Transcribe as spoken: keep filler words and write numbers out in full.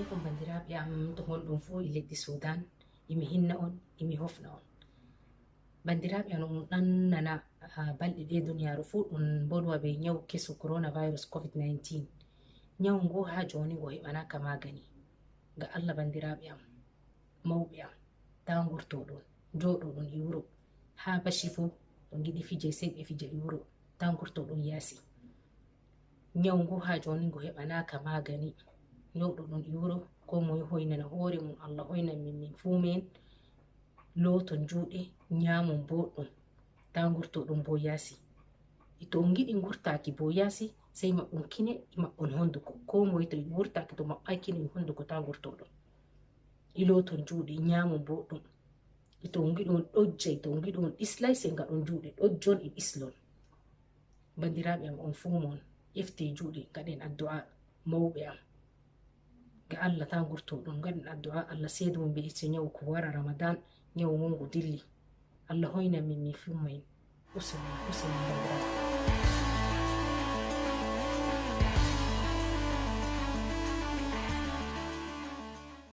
Aleykum banndiraaɓe am to ngonɗon fuu e leydi Sudan, imi hinna on, imi hofna on. Banndiraaɓe am, on ɗan nana, ah, balɗe ɗe duniyaaru fuu ɗum mbolwa bee nyawu kesu coronavirus covid nineteen. Nyawu ngu haa jooni ngu heɓanaaka magani. Ga Allah banndiraaɓe am, mawɓe am, taa ngurtoɗon, jooɗoɗon e wuro. Haa basi fuu, to ngiɗi fije sey ɓe fija e wuro, taa ngurtoɗon yaasi. Nyawu ngu haa jooni ngu heɓanaaka magani. Jooɗoɗon e wuro, koo moye hoynana hoore mum, Allah hoynan min, min fuu men. Looton juuɗe, nyaamon booɗɗum, taa ngurtoɗon boo yaasi. E to on ngiɗi ngurtaaki boo yaasi, sey maɓɓon kine, e maɓɓon honduko. Koo moye to wurtaaki to maɓɓaay kine e honduko, taa ngurtoɗon. E looton juuɗe, nyaamon booɗɗum. E to on ngiɗi on ɗojjay, to on ngiɗi on ɗislay, sey ngaɗon juuɗe ɗojjon e ɗislon. Banndiraaɓe am, on fuu mon, efte juuɗe, ngaɗen addu'a. Mawɓe am, ga Allah taa ngurtoɗon, ngaɗen addu'a Allah seedo mon bee ecce nyawu ko wara Ramadan, nyawu ngu ngu dilli. Allah hoynan min, min fuu men. Useni, useni banndiraaɓe.